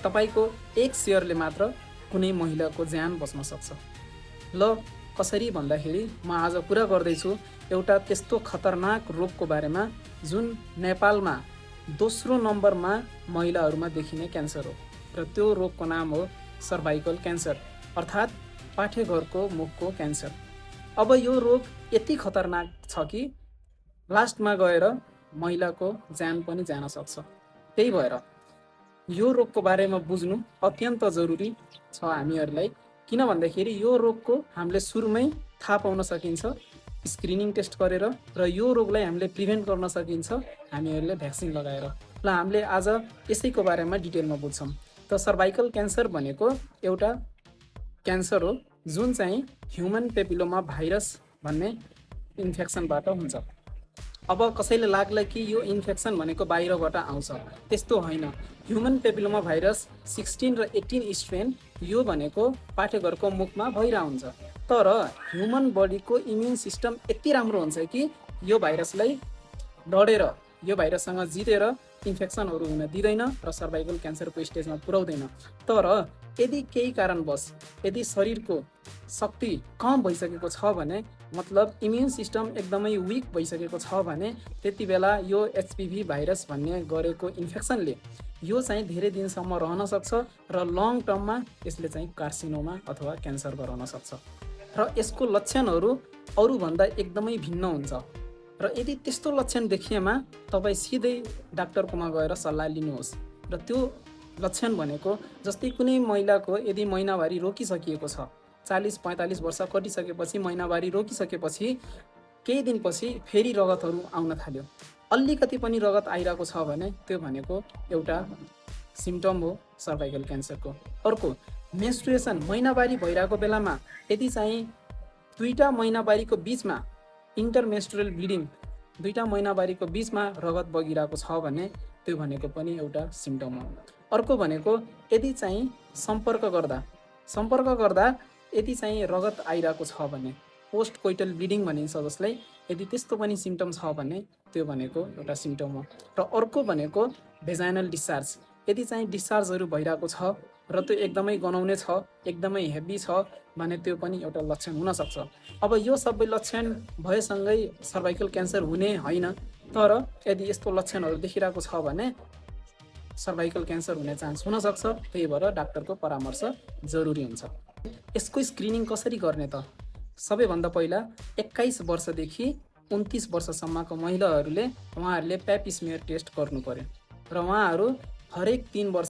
तपाईको एक सेयरले मात्र कुनै महिलाको ज्यान बच्न सक्छ। ल कसरी भन्दाखेरि म आज कुरा गर्दैछु एउटा त्यस्तो खतरनाक रोगको बारेमा जुन नेपालमा दोस्रो नम्बरमा महिलाहरूमा देखिने क्यान्सर हो र त्यो रोगको नाम हो सर्भाइकल क्यान्सर अर्थात् पाठेघरको मुखको क्यान्सर। अब यो रोग यति खतरनाक छ कि लास्टमा गएर महिलाको ज्यान पनि जान सक्छ। त्यही भएर यो रोगको बारेमा बुझ्नु अत्यन्त जरुरी छ हामीहरूलाई, किन भन्दाखेरि यो रोगको हामीले सुरुमै थाहा पाउन सकिन्छ स्क्रिनिङ टेस्ट गरेर, र यो रोगलाई हामीले प्रिभेन्ट गर्न सकिन्छ हामीहरूले भ्याक्सिन लगाएर। ल हामीले आज यसैको बारेमा डिटेलमा बुझ्छौँ। त सर्भाइकल क्यान्सर भनेको एउटा क्यान्सर हो जुन चाहिँ ह्युमन पेपिलोमा भाइरस भन्ने इन्फेक्सनबाट हुन्छ। अब कसैले लाग्ला कि यो इन्फेक्सन भनेको बाहिरबाट आउँछ, त्यस्तो होइन। ह्युमन पेपिलोमा भाइरस 16 र 18 स्ट्रेन यो भनेको पाठेघरको मुखमा भइरहेको हुन्छ, तर ह्युमन बडीको इम्युन सिस्टम यति राम्रो हुन्छ कि यो भाइरसलाई डढेर यो भाइरससँग जितेर इन्फेक्सनहरू हुन दिँदैन र सर्भाइकल क्यान्सरको स्टेजमा पुर्याउँदैन। तर यदि केही कारणवश यदि शरीरको शक्ति कम भइसकेको छ भने, मतलब इम्युन सिस्टम एकदमै विक भइसकेको छ भने, त्यति बेला यो एचपिभी भाइरस भन्ने गरेको इन्फेक्सनले यो चाहिँ धेरै दिनसम्म रहन सक्छ र लङ टर्ममा यसले चाहिँ कार्सिनोमा अथवा क्यान्सर गराउन सक्छ र यसको लक्षणहरू अरूभन्दा एकदमै भिन्न हुन्छ। र यदि त्यस्तो लक्षण देखिएमा तपाईँ सिधै डाक्टरकोमा गएर सल्लाह लिनुहोस्। र त्यो लक्षण भनेको जस्तै कुनै महिलाको यदि महिनावारी रोकिसकिएको छ, 40-45 वर्ष कटिसकेपछि महिनावारी रोकिसकेपछि केही दिनपछि फेरि रगतहरू आउन थाल्यो, अलिकति पनि रगत आइरहेको छ भने त्यो भनेको एउटा सिम्टम हो सर्भाइकल क्यान्सरको। अर्को, मेन्स्ट्रुएसन महिनावारी भइरहेको बेलामा यदि चाहिँ दुईटा महिनावारीको बिचमा इन्टरमेन्स्ट्रुअल ब्लिडिङ, दुईटा महिनावारीको बिचमा रगत बगिरहेको छ भने त्यो भनेको पनि एउटा सिम्टम हो। अर्को भनेको यदि चाहिँ सम्पर्क गर्दा यदि चाहिँ रगत आइरहेको छ भने, पोस्ट कोइटल ब्लिडिङ भनिन्छ जसलाई, यदि त्यस्तो पनि सिम्टम छ भने त्यो भनेको एउटा सिम्टम हो। र अर्को भनेको भेजाइनल डिस्चार्ज, यदि चाहिँ डिस्चार्जहरू भइरहेको छ र त्यो एकदमै गनाउने छ, एकदमै हेभी छ भने त्यो पनि एउटा लक्षण हुनसक्छ। अब यो सबै लक्षण भएसँगै सर्भाइकल क्यान्सर हुने होइन, तर यदि यस्तो लक्षणहरू देखिरहेको छ भने सर्भाइकल क्यान्सर हुने चान्स हुनसक्छ। त्यही भएर डाक्टरको परामर्श जरुरी हुन्छ। यसको स्क्रिनिङ कसरी गर्ने त? सबैभन्दा पहिला 21 वर्षदेखि 29 वर्षसम्मको महिलाहरूले उहाँहरूले प्याप स्मियर टेस्ट गर्नु पर्यो र उहाँहरू हरेक 3 वर्ष